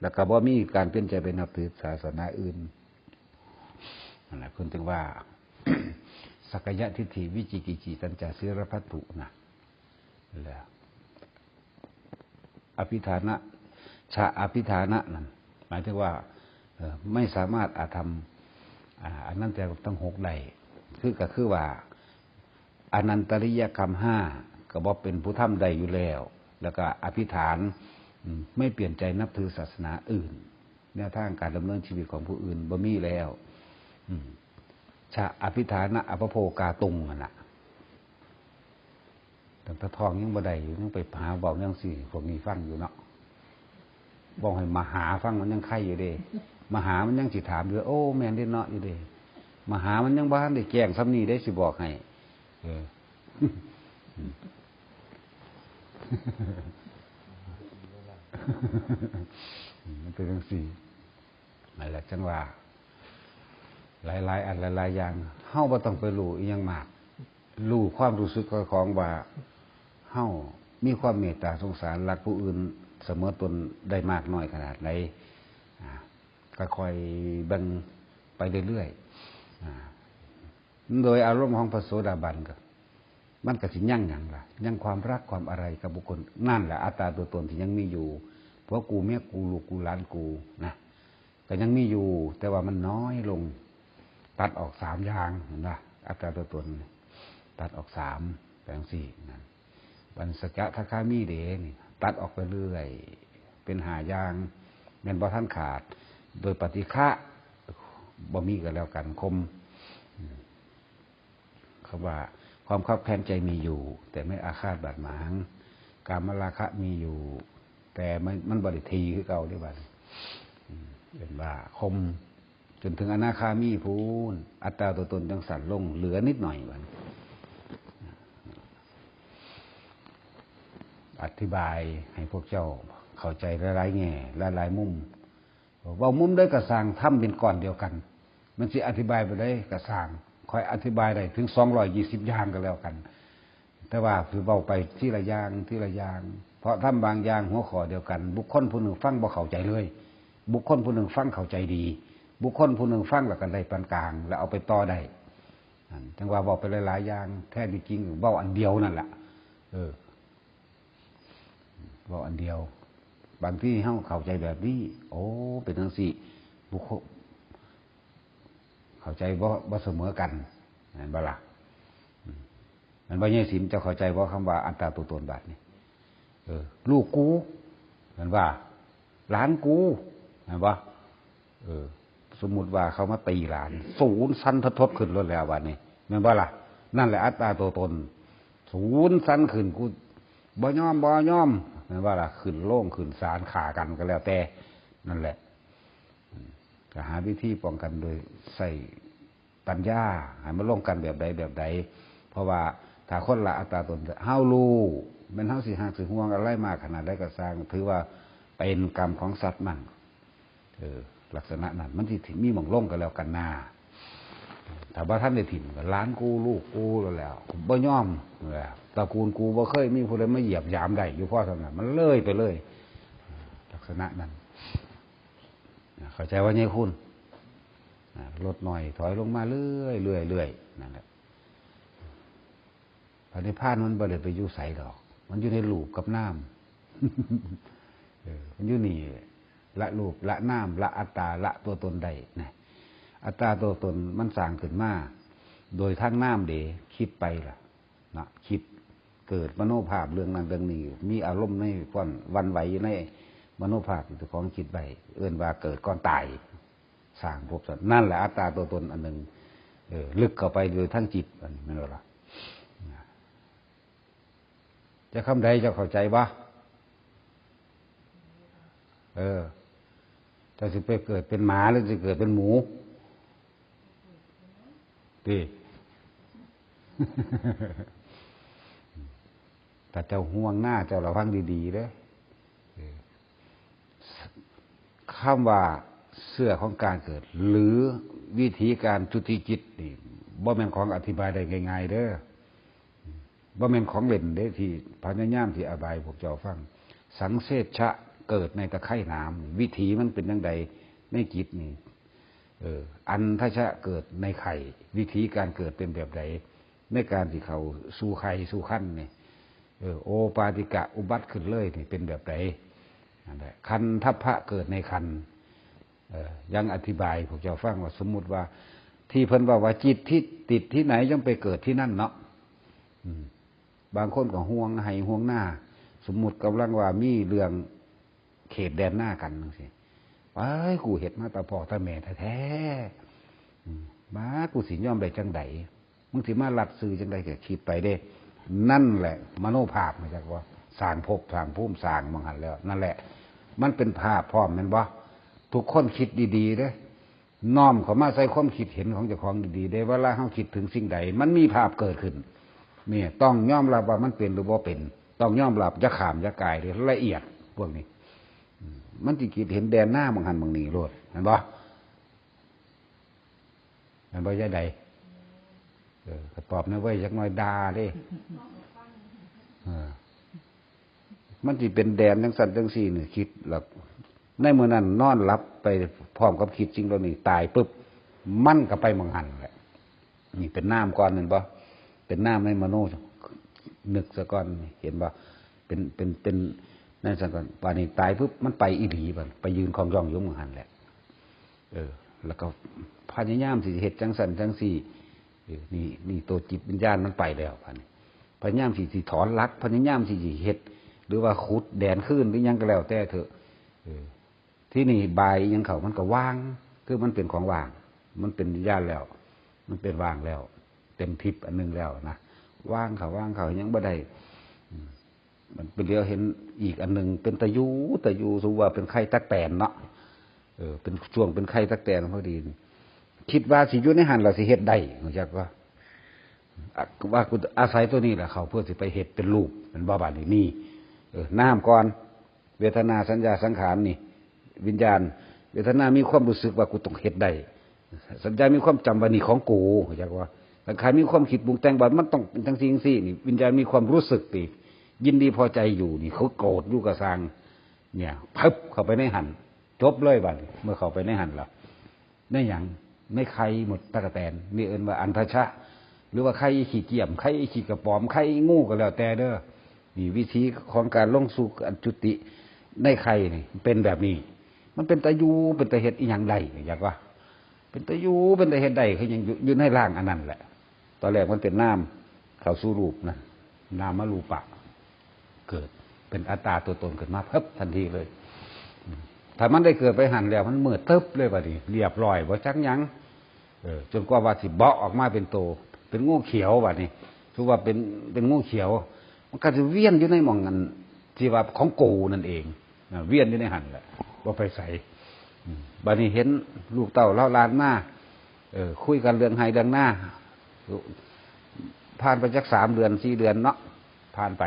แล้วก็บ่มีการเปลี่ยนใจไปนับถือศาสนาอื่น นั่นแหละ เพิ่นจึงว่า สักกายทิฏฐิ วิจิกิจฉิตัญจะ ศีลพัตถุนะ แล้ว อภิฐานะ ชะอภิฐานะนั่น หมายถึงว่า เอ่อ ไม่สามารถอาธรรม อ่า อันนั้นแต่ทั้งหกได้ คือก็คือว่า อนันตริยกรรมห้า ก็บ่เป็นผู้ทำได้อยู่แล้ว แล้วก็อภิฐาน อืม ไม่เปลี่ยนใจนับถือศาสนาอื่น แนวทางการดำเนินชีวิตของผู้อื่นบ่มีแล้ว อืม ชะอภิฐานะอัปปโภคาตุงนั่นน่ะ ตั้งแต่ท้องยังบ่ได้อยู่ ยังไปหาเว้าจั่งซี้ พวกนี้ฟังอยู่เนาะ เว้าให้มหาฟังมันยังไคอยู่เด้ มหามันยังสิถามอยู่ โอ้ แม่นเด้เนาะอยู่เด้ มหามันยังบ่ทันได้แจ้งส่ำนี้เด้ สิบอกให้ เออ มันเป็นจั่งซี้ นั่นแหละจั่งว่า หลายๆ อันหลายๆ อย่าง เฮาบ่ต้องไปรู้อิหยังมาก รู้ความรู้สึกของว่า เฮามีความเมตตาสงสาร รักผู้อื่นเสมอตนได้มากน้อยขนาดใด อ่า ก็ค่อยเบิ่งไปเรื่อยๆ อ่า โดยอารมณ์ของพระโสดาบันก็ มันก็สิยังหยังล่ะ ยังความรักความอะไรกับบุคคล นั่นแหละอัตตาตัวตนที่ยังมีอยู่ ผัวกูเมียกูลูกกูหลานกูนะ ก็ยังมีอยู่ แต่ว่ามันน้อยลง ตัดออกสามอย่าง เห็นปะ อัตตาตัวตน ตัดออกสาม แปลงสี่นั่น บันสกทาคามีเดนี่ ตัดออกไปเรื่อย เป็นห้าอย่าง แม่นบ่ทันขาด โดยปฏิฆะ บ่มีก็แล้วกัน คม อืม คำว่าความคับแค้นใจมีอยู่ แต่ไม่อาฆาตบาดหมาง กามราคะมีอยู่ แต่มัน มันบ่ได้ทีคือเก่าเด้บัดนี้ อืม เป็นว่าคม จนถึงอนาคามีพู้น อัตตาตัวตนจั่งสั้นลง เหลือนิดหน่อยบัดนี้ อธิบายให้พวกเจ้าเข้าใจหลายๆ แง่ หลายๆ มุม เว้ามุมใดก็ซ่าง ธรรมเป็นก้อนเดียวกัน มันสิอธิบายไปได้ก็ซ่าง ข้อยอธิบายได้ถึงสองร้อยยี่สิบอย่างก็แล้วกัน แต่ว่าสิเว้าไปทีละอย่าง ทีละอย่าง เพราะธรรมบางอย่างหัวข้อเดียวกัน บุคคลผู้หนึ่งฟังบ่เข้าใจเลย บุคคลผู้หนึ่งฟังเข้าใจดี บุคคลผู้หนึ่งฟังแล้วก็ได้ปานกลาง แล้วเอาไปต่อได้ นั่น จั่งว่าเว้าไปหลายๆ อย่าง แท้ที่จริงเว้าอันเดียวนั่นแหละ เออ เว้าอันเดียว บางทีเฮาเข้าใจแบบนี้ โอ้ เป็นจังซี่ บุคคล เข้าใจบ่ บ่เสมอกัน แม่นบ่ล่ะ อืม แม่นบ่ ยายสิม เจ้าเข้าใจบ่ คำว่าอัตตาตัวตนบาดนี้ เออ ลูกกู แม่นบ่ หลานกู แม่นบ่ เออ สมมุติว่าเขามาตีหลาน สูนสันทดทดขึ้นโลดแล้วบาดนี้ แม่นบ่ล่ะ นั่นแหละอัตตาตัวตน สูนสันขึ้น กูบ่ยอม บ่ยอม แม่นบ่ล่ะ ขึ้นโรงขึ้นศาล ฆ่ากันก็แล้วแต่ นั่นแหละ อืม ก็หาวิธีป้องกันโดยใช้ปัญญา ให้มันลงกันแบบใดแบบใด เพราะว่าถ้าคนละอัตตาตน เฮารู้ แม่นเฮาสิฮักสิห่วงอะไรมากขนาดใดก็ซ่าง ถือว่าเป็นกรรมของสัตว์มัน เออ ลักษณะนั้น มันสิมีหม่องลงกันแล้วกันนา ถ้าบ่ทันได้ถิ่มก็หลานกูลูกกูแล้วแหล้ว บ่ยอม ตระกูลกูบ่เคยมีผู้ใดมาเหยียบหยามได้อยู่พอส่ำนั้น มันเลยไปเลย ลักษณะนั้น เข้าใจว่าไงคุณ ลดหน่อย ถอยลงมาเรื่อยๆ เรื่อยๆ นั่นแหละ พระนิพพานมันบ่ได้ไปอยู่ไสดอก มันอยู่ในรูปกับนาม เออ มันอยู่นี่ ละรูป ละนาม ละอัตตา ละตัวตนได้นะ อัตตาตัวตนมันสร้างขึ้นมา โดยทางนามเด้ คิดไปล่ะ เนาะ คิด เกิดมโนภาพเรื่องนั้นเรื่องนี้ มีอารมณ์ในความหวั่นไหวอยู่ในมโนภาพที่เจ้าของคิดไว้ เอิ้นว่าเกิดก่อนตาย สร้างภพสัตว์ นั่นแหละอัตตาตัวตนอันหนึ่ง เออ ลึกเข้าไปโดยทางจิต อันนี้แม่นบ่ล่ะ จะคำใดเจ้าเข้าใจบ่ เออ เจ้าสิไปเกิดเป็นหมาหรือสิเกิดเป็นหมู ติ ถ้าเจ้าห่วงหน้า เจ้าระวังดีๆ เด้อ เออ คำว่าเสื้อของการเกิด หรือวิธีการจุติจิตนี่ บ่แม่นของอธิบายได้ง่ายๆ เด้อ บ่แม่นของเล่นเด้ ที่พยายามที่อธิบายพวกเจ้าฟัง สังเสชะเกิดในตะไคร่น้ำ วิถีมันเป็นจั่งใดในจิตนี่ เออ อันทชะเกิดในไข่ วิธีการเกิดเป็นแบบใด ในการที่เข้าสู่ไข่สู่ครรภ์นี่ เออ โอปาติกะอุบัติขึ้นเลยนี่เป็นแบบใด นั่นแหละ คันทัพพะเกิดในครรภ์ เออ ยังอธิบายพวกเจ้าฟังว่า สมมุติว่า ที่เพิ่นว่า ว่าจิตที่ติดที่ไหนย่อมไปเกิดที่นั่นเนาะ อืม บางคนก็ห่วงไฮ่ห่วงนา สมมุติกำลังว่ามีเรื่องเขตแดนนากันจั่งซี้ "ว้าย กูเฮ็ดมาแต่พ่อแต่แม่แท้ๆ อืม บ้า กูสิยอมได้จั่งใด มึงสิมาลัดซื่อจั่งใด" ก็คิดไปเด้ นั่นแหละมโนภาพ มาจากว่าสร้างภพสร้างภูมิสร้างหม่องหั้นแล้ว นั่นแหละ มันเป็นภาพพร้อมแม่นบ่ ทุกคนคิดดีๆ เด้ น้อมเข้ามาใส่ความคิดเห็นของเจ้าของดีๆ เด้ เวลาเฮาคิดถึงสิ่งใด มันมีภาพเกิดขึ้น เนี่ย ต้องยอมรับว่ามันเป็นหรือบ่เป็น ต้องยอมรับ อย่าข้าม อย่ากายเด้ ละเอียดพวกนี้ อืม มันสิคิดเห็นแดนนาหม่องหั้นหม่องนี้โลด เห็นบ่ เห็นบ่ ยายใด เออ ก็ตอบแหน่เว้ย จักหน่อยด่าเด้ เออ มันสิเป็นแดนจั่งซั้นจั่งซี้นี่ คิดแล้ว ในมื้อนั้นนอนหลับไปพร้อมกับคิดสิ่งเหล่านี้ ตายปุ๊บ มันก็ไปหม่องหั้นแหละ นี่เป็นนามก่อนแม่นบ่ เป็นนามในมโน นึกซะก่อน เห็นบ่ เป็น เป็น เป็นนั่นซะก่อน บาดนี้ตายปุ๊บ มันไปอีหลีบัด ไปยืนคองยองอยู่หม่องหั้นแหละ เออ แล้วก็พยายามสิเฮ็ดจั่งซั้นจั่งซี้ เออ นี่ นี่ตัวจิตวิญญาณมันไปแล้วบาดนี้ พยายามสิ สิถอนหลัก พยายามสิ สิเฮ็ด หรือว่าขุดแดนคืน หรือหยังก็แล้วแต่เถอะ เออ ที่นี่บายอิหยังเข้า มันก็ว่าง คือมันเป็นของว่าง มันเป็นวิญญาณแล้ว มันเป็นว่างแล้ว เต็มทิพย์อันหนึ่งแล้วนะ ว่างเข้า ว่างเข้า ยังบ่ได้ อืม มันไปเหลียวเห็นอีกอันหนึ่ง เป็นตะยู ตะยู สมมุติว่าเป็นไข่ตั๊กแตนเนาะ เออ เป็นช่วงเป็นไข่ตั๊กแตนพอดีนี่ คิดว่าสิอยู่ในหั้นล่ะ สิเฮ็ดได้ รู้จักบ่ อ่ะ ว่ากูอาศัยตัวนี้แหละเข้า เพื่อสิไปเฮ็ดเป็นรูป แม่นบ่ บาดนี้นี่ เออ นามก่อน เวทนา สัญญา สังขารนี่ วิญญาณ เวทนามีความรู้สึกว่ากูต้องเฮ็ดได้ สัญญามีความจำว่านี่ของกู รู้จักบ่ สังขารมีความคิดปรุงแต่งว่ามันต้องเป็นจั่งซี้จั่งซี้นี่ วิญญาณมีความรู้สึกติ ยินดีพอใจอยู่นี่ เขาโกรธอยู่ก็ซ่าง เนี่ย พึบเข้าไปในหั้น จบเลยบัดนี้ เมื่อเข้าไปในหั้นแล้ว ในหยัง ในไข่มดตั๊กแตน นี่เอิ้นว่าอันทชะ หรือว่าไข่ขี้เกียม ไข่ขี้กระป๋อม ไข่งูก็แล้วแต่เด้อ นี่วิธีของการลงสู่อันจุติ ในไข่นี่เป็นแบบนี้ มันเป็นตาอยู่เป็นตาเฮ็ดอีหยังได้อยากว่า เป็นตาอยู่เป็นตาเฮ็ดได้คือยังอยู่อยู่ในร่างอันนั้นแหละ ตอนแรกมันเป็นนามเข้าสู่รูปนั่น นามมารูปะ เกิดเป็นอัตตาตัวตนขึ้นมาเพิบทันทีเลย ถ้ามันได้เกิดไปหั่นแล้วมันมืดตึ๊บเลยบัดนี้ เรียบร้อยบ่จักหยัง เออ จนกว่าว่าสิเบาะออกมาเป็นโต เป็นงูเขียวบัดนี้ ถือว่าเป็นเป็นงูเขียว มันก็จะเวียนอยู่ในหม่องนั้นที่ว่าของกูนั่นเอง นะ เวียนอยู่ในหั่นแหละ บ่ไปไส อืม บัดนี้เห็นลูกเต้าเล่าหลานมา เออ คุยกันเรื่องไฮ่เรื่องนา ผ่านไปจักสามเดือนสี่เดือนเนาะ ผ่านไป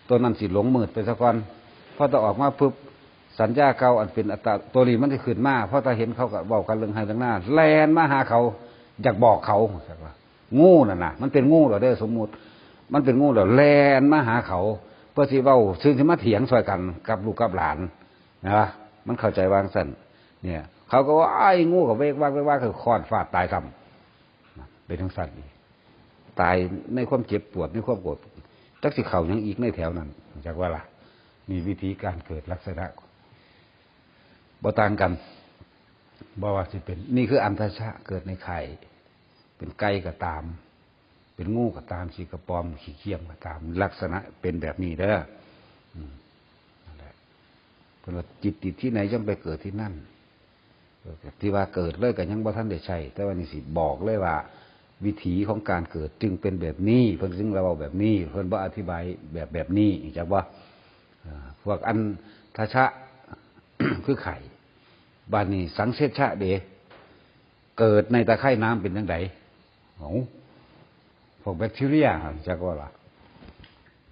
ตัวนั้นสิหลงมืดไปซะก่อน พอตาออกมาปุ๊บ สัญญาเก่าอันเป็นอัตตาตัวนี้มันสิขึ้นมา พอตาเห็นเขาก็เว้ากันเรื่องไฮ่เรื่องนา แล่นมาหาเขา อยากบอกเขา จักว่า งูนั่นน่ะ มันเป็นงูเหรอเด้อ สมมุติ มันเป็นงูเหรอ แล่นมาหาเขา เพื่อสิเว้า ซึ่งสิมาเถียงซอยกันกับลูกกับหลาน นะ มันเข้าใจว่าจั่งซั่น เนี่ย เขาก็ว่า "อ้าย งู" ก็เวกวากเวกวาก คือค้อนฟาดตายซ้ำ เป็นจั่งซั่นอีก ตายในความเจ็บปวด ในความโกรธ จักสิเข้าหยังอีกในแถวนั้น จักว่าล่ะ นี่วิธีการเกิดลักษณะ บ่ต่างกัน บ่ว่าสิเป็น นี่คืออันทชะ เกิดในไข่ เป็นไก่ก็ตาม เป็นงูก็ตาม ขี้กระป๋อม ขี้เขี้ยมก็ตาม ลักษณะเป็นแบบนี้เด้อ อืม นั่นแหละ เพิ่นว่า "จิตติดที่ไหน ย่อมไปเกิดที่นั่น" เออ ที่ว่าเกิดเลยก็ยังบ่ทันได้ใช้ แต่ว่านี่สิบอกเลยว่า วิถีของการเกิดจึงเป็นแบบนี้ เพิ่นจึงเล่าแบบนี้ เพิ่นบ่อธิบายแบบ แบบนี้ จักบ่ เอ่อ พวกอันทชะ คือไข่ บัดนี้สังเสชะเด้ เกิดในตะไคร่น้ำเป็นจั่งใด เอ้า พวกแบคทีเรีย จักว่าล่ะ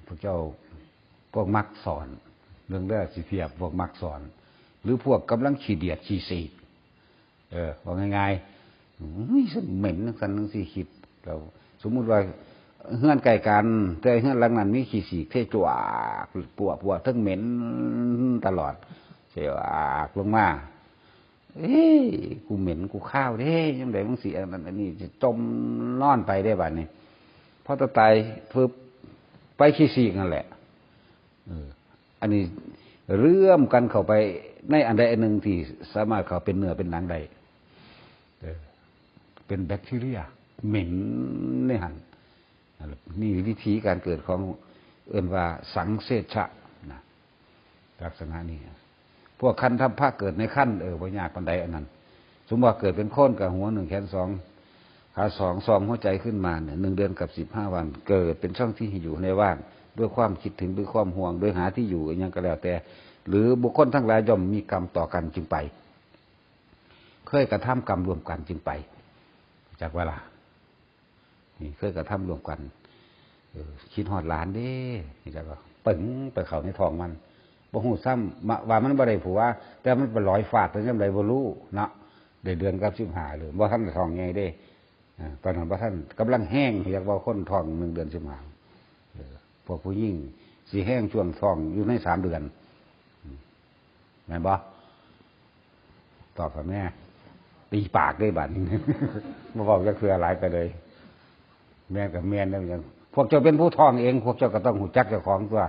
พวกเจ้า พวกมักสอน เรื่องแรกสิเทียบ พวกมักสอน หรือพวกกำลังขี้เดียดขี้สีก เออ ว่าง่ายๆ "อุ้ย เหม็นจั่งซั่นจั่งซี้" คิด แล้วสมมุติว่าเฮือนใกล้กัน แต่เฮือนหลังนั้นมีขี้สีกเทจวก ปวก ปวก ทั้งเหม็นตลอด เสวกลงมา "เอ้ย กูเหม็น กูคาวเด้ จั่งใดมึงสิอันนั้นอันนี้" จะจมนอนไปได้บัดนี้ พอตาตายปุ๊บ ไปขี้สีกนั่นแหละ เออ อันนี้เรื่อมกันเข้าไปในอันใดอันหนึ่งที่สามารถเข้าเป็นเนื้อเป็นหนังได้ เออ เป็นแบคทีเรีย เหม็นในหั่น นั่นแหละ นี่วิธีการเกิดของ เอิ้นว่าสังเสชะนะ ลักษณะนี้ พวกคันทัพพะเกิดในคัน เออ บ่ยากปานใดอันนั้น สมมุติว่าเกิดเป็นคนก็หัวหนึ่ง แขนสอง ขาสอง ซองหัวใจขึ้นมาเนี่ย หนึ่งเดือนกับสิบห้าวัน เกิดเป็นช่องที่อยู่ในว่าง ด้วยความคิดถึง ด้วยความห่วง โดยหาที่อยู่อิหยังก็แล้วแต่ หรือบุคคลทั้งหลายย่อมมีกรรมต่อกันจึงไป เคยกระทำกรรมร่วมกันจึงไป จักว่าล่ะ นี่เคยกระทำร่วมกัน เออ คิดฮอดหลานเด้ นี่จักว่าปึ้งไปเข้าในท้องมัน บ่ฮู้ซ้ำ มะ ว่ามันบ่ได้ผัว แต่มันไปลอยฟาดไปยามใดบ่รู้เนาะ ได้เดือนกับสิบห้าเลย บ่ทันได้ท้องใหญ่เด้ อ่า ตอนนั้นบ่ทัน กำลังแฮง เรียกว่าคนท้องหนึ่งเดือนสิบห้า เออ พวกผู้หญิงสิแฮงช่วงท้องอยู่ในสามเดือน อืม แม่นบ่ ตอบกับแม่ ตีปากได้บัดนี้ บ่เว้าจักเทื่อหลายไปเลย แม่นกับแม่นแล้วยัง พวกเจ้าเป็นผู้ท้องเอง พวกเจ้าก็ต้องฮู้จักเจ้าของตัว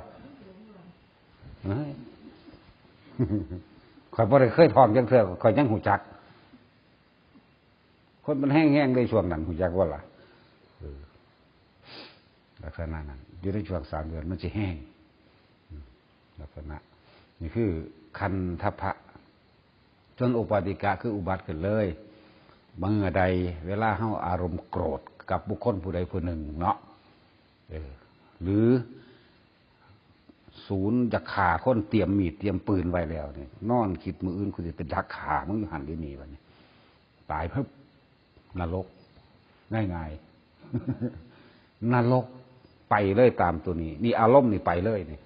เฮ้ย ข้อยบ่ได้เคยท้องจักเทื่อ ข้อยยังฮู้จัก คนมันแฮงๆ ในช่วงนั้น ฮู้จักบ่ล่ะ เออ ลักษณะนั้น อยู่ในช่วงสามเดือนมันสิแฮง อืม ลักษณะ นี่คือคันทัพพะ ส่วนโอปาติกะคืออุบัติขึ้นเลย เมื่อใดเวลาเฮาอารมณ์โกรธกับบุคคลผู้ใดผู้หนึ่งเนาะ เออ หรือ ศูนย์อยากฆ่าคน เตรียมมีดเตรียมปืนไว้แล้วนี่ นอนคิดมื้ออื่นกูสิไปดักฆ่ามึงอยู่หั่นอยู่นี่บัดนี้ ตายปึ๊บ นรก ง่ายๆ นรกไปเลยตามตัวนี้ นี่อารมณ์นี่ไปเลยนี่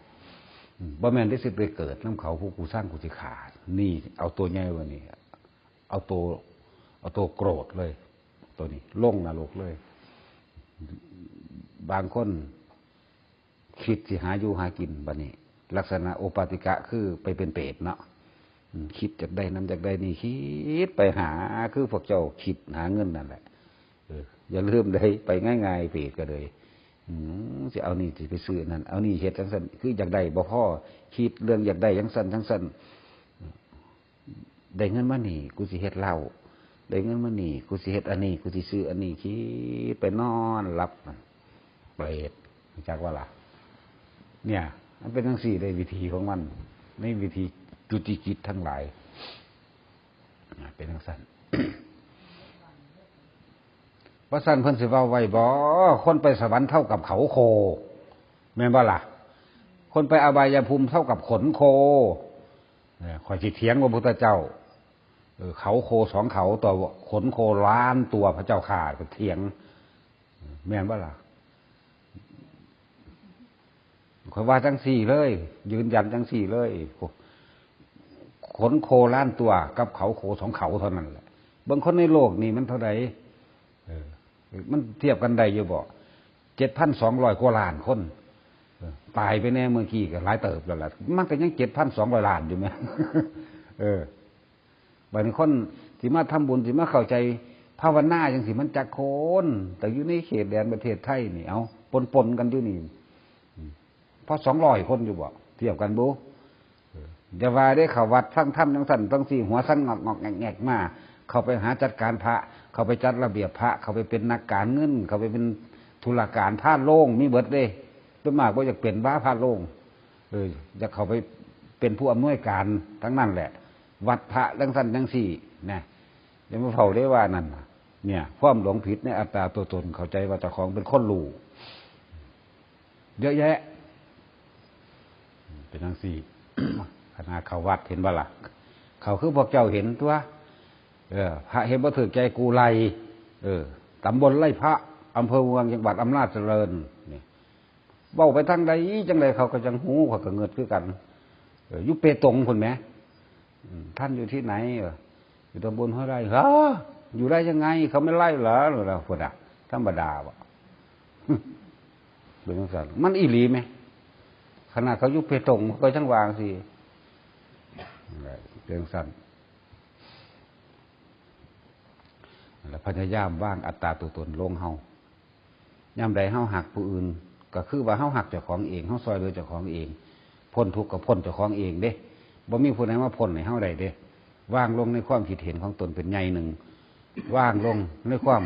อืม บ่แม่นได้สิไปเกิดนำเขา ผู้กูสร้างกูสิฆ่า นี่เอาตัวใหญ่กว่านี่ เอาตัว เอาตัวโกรธเลย ตัวนี้ลงนรกเลย บางคนคิดสิหาอยู่หากินบัดนี้ ลักษณะโอปาติกะคือไปเป็นเปรตเนาะ อืม คิดอยากได้นั่นอยากได้นี่ คิดไปหา คือพวกเจ้าคิดหาเงินนั่นแหละ เออ อย่าลืมได้ไปง่ายๆ เปรตก็เลย อืม สิเอานี่สิไปซื้อนั่น เอานี่เฮ็ดจั่งซั่น คืออยากได้บ่พอ คิดเรื่องอยากได้จั่งซั่นจั่งซั่น ได้เงินมานี่ กูสิเฮ็ดเหล้า ได้เงินมานี่ กูสิเฮ็ดอันนี้ กูสิซื้ออันนี้ คิดไปนอนหลับ เปรต รู้จักบ่ล่ะ เนี่ย มันเป็นจั่งซี้เด้ วิธีของมัน ในวิธีจุติจิตทั้งหลาย เป็นจั่งซั่น ว่าซั่นเพิ่นสิเว้าไว้บ่ คนไปสวรรค์เท่ากับเขาโค แม่นบ่ล่ะ คนไปอบายภูมิเท่ากับขนโค เนี่ย ข้อยสิเถียงพระพุทธเจ้า เออ เขาโคสองเขา ต่อขนโคล้านตัว พระเจ้าข้า ก็เถียง แม่นบ่ล่ะ ข้อยว่าจั่งซี้เลย ยืนยันจั่งซี้เลย ขนโคล้านตัวกับเขาโคสองเขาเท่านั้นแหละ เบิ่งคนในโลกนี่มันเท่าใด เออ มันเทียบกันได้อยู่บ่ เจ็ดพันสองร้อยกว่าล้านคน เออ ตายไปแน่เมื่อกี้ก็หลายเติบแล้วล่ะ มันก็ยังเจ็ดพันสองร้อยล้านอยู่แหม เออ บัดนี้คนสิมาทำบุญ สิมาเข้าใจภาวนาจั่งซี้ มันจักคน แต่อยู่ในเขตแดนประเทศไทยนี่ เอา ปนๆกันอยู่นี่ อืม พอสองร้อยคนอยู่บ่ เทียบกันบ่ เออ อย่าว่าได้เข้าวัดฟังธรรมจั่งซั่นจั่งซี้ หัวสั่นงอกๆแงกๆมา เข้าไปหาจัดการพระ เข้าไปจัดระเบียบพระ เข้าไปเป็นนักการเงิน เข้าไปเป็นธุรการ พาดโลง มีเบิดเด้ ส่วนมากบ่อยากเป็น บ้า พาดโลง เออ อยากเข้าไปเป็นผู้อำนวยการทั้งนั้นแหละ วัดพระจั่งซั่นจั่งซี้นะ อย่ามาเฝ้าได้ว่านั่นน่ะ เนี่ย ความหลงผิดในอัตตาตัวตน เข้าใจว่าเจ้าของเป็นคนรู้ เยอะแยะ เป็นจั่งซี้ ขนาดเข้าวัดเห็นบ่ล่ะ เข้าคือพวกเจ้าเห็นตัว เออ พระเห็นบ่ถือใจกูไล่ เออ ตำบลไร่พระ อำเภอเมือง จังหวัดอำนาจเจริญ นี่ เว้าไปทางใดจั่งใดเขาก็จั่งฮู้ เขาก็เงิดคือกัน เออ อยู่เปตงพุ้นแหม อืม ท่านอยู่ที่ไหน เออ อยู่ตำบลห้วยไร่ ฮะ อยู่ได้ยังไง เขาไม่ไล่เหรอ พุ้นน่ะ ธรรมดาบ่ เป็นจั่งซั่น มันอีหลีแหม ขนาดเขาอยู่เปตงเขาก็จั่งว่าจั่งซี้ เป็นจั่งซั่น แล้วพยายามวางอัตตาตัวตนลงเฮา ยามใดเฮาฮักผู้อื่น ก็คือว่าเฮาฮักเจ้าของเอง เฮาซ่อยเหลือเจ้าของเอง พ้นทุกข์ก็พ้นเจ้าของเองเด้ บ่มีผู้ใดมาพ้นให้เฮาได้เด้ วางลงในความคิดเห็นของตนเป็นใหญ่หนึ่ง วางลงในความ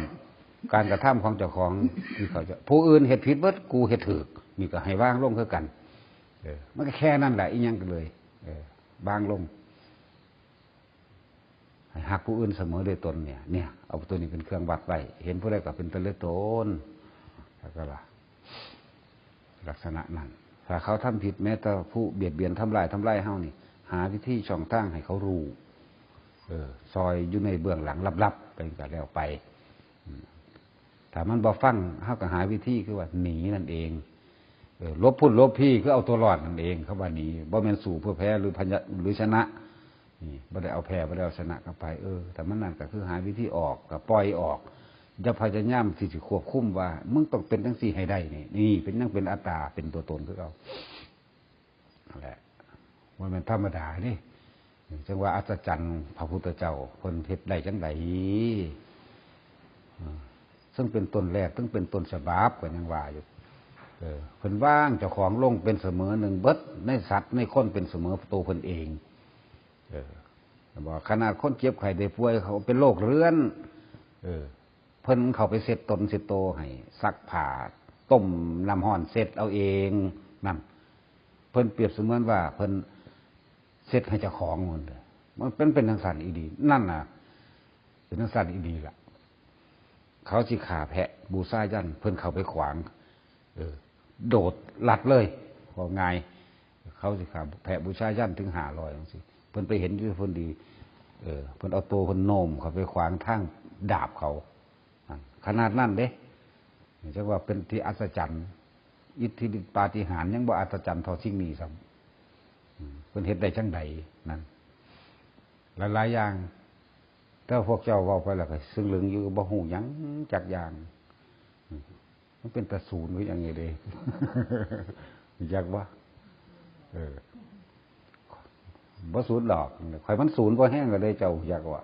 การกระทำของเจ้าของที่เขาจะ ผู้อื่นเฮ็ดผิดเบิด กูเฮ็ดถูก นี่ก็ให้วางลงคือกัน เออ มันก็แค่นั้นแหละ อีหยังก็เลย เออ วางลง ให้ฮักผู้อื่นเสมอด้วยตนเนี่ย เนี่ย เอาตัวนี้เป็นเครื่องวัดไว้ เห็นผู้ใดก็เป็นตนเลือดตน แล้วก็ล่ะ ลักษณะนั้น ถ้าเขาทำผิด แม้แต่ผู้เบียดเบียนทำลาย ทำลายเฮานี่ หาวิธีช่องทางให้เขารู้ เออ ซ่อยอยู่ในเบื้องหลังลับๆ ไปก็แล้วไป อืม ถ้ามันบ่ฟัง เฮาก็หาวิธีคือว่าหนีนั่นเอง เออ หลบพุ้นหลบพี้ คือเอาตัวรอดนั่นเอง คำว่าหนี บ่แม่นสู้เพื่อแพ้หรือพยะ-, หรือชนะ นี่ บ่ได้เอาแพ้ บ่ได้เอาชนะเข้าไป เออ แต่มันนั่นก็คือหาวิธีออก ก็ปล่อยออก อย่าพยายามที่สิควบคุมว่า มึงต้องเป็นจั่งซี้ให้ได้นี่ นี่เป็น ยังเป็นอัตตา เป็นตัวตนคือเก่า นั่นแหละ บ่แม่นธรรมดาเด้ จั่งว่าอัศจรรย์พระพุทธเจ้า เพิ่นเฮ็ดได้จั่งใด เออ ซึ่งเป็นต้นแรก ซึ่งเป็นต้นฉบับ ก็ยังว่าอยู่ เออ เพิ่นวางเจ้าของลงเป็นเสมอหนึ่งเบิด ในสัตว์ในคนเป็นเสมอตัวเพิ่นเอง เออ บอกขนาดคนเจ็บไข้ได้ป่วย เขาเป็นโรคเรื้อน เออ เพิ่นเข้าไปเช็ดตนเช็ดโตให้ ซักผ้า ต้มน้ำร้อนเช็ดเอาเอง นั่น เพิ่นเปรียบเสมือนว่าเพิ่นเช็ดให้เจ้าของมันเด้อ มันเป็น เป็นจั่งซั่นอีหลี นั่นน่ะ เป็นจั่งซั่นอีหลีล่ะ เขาสิฆ่าแพะบูชายัญ เพิ่นเข้าไปขวาง เออ โดดลัดเลย ว่าง่าย เขาสิฆ่าแพะบูชายัญถึงห้าร้อยจั่งซี้ เพิ่นไปเห็นอยู่พอดี เออ เพิ่นเอาตัวเพิ่นโน้มเข้าไปขวางทางดาบเขา นั่น ขนาดนั้นเด้ จั่งว่าเป็นที่อัศจรรย์ อิทธิฤทธิ์ปาฏิหาริย์ยังบ่อัศจรรย์เท่าสิ่งนี้ซ้ำ อืม เพิ่นเฮ็ดได้จั่งใดนั่น หลายๆอย่าง แต่พวกเจ้าเว้าไปแล้วก็ซึ่งเหลืองอยู่ บ่ฮู้หยังจักอย่าง อืม มันเป็นตาสูนคือหยังไงเด้ จักบ่ เออ บ่สูนดอก ข่อยมันสูนพอแฮงแล้วเด้ เจ้าจักว่า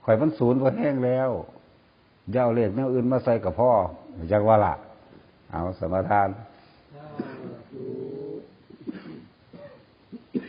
ข่อยมันสูนพอแฮงแล้ว อย่าเอาเลขแนวอื่นมาใส่ก็พอ จักว่าล่ะ เอาสมาทาน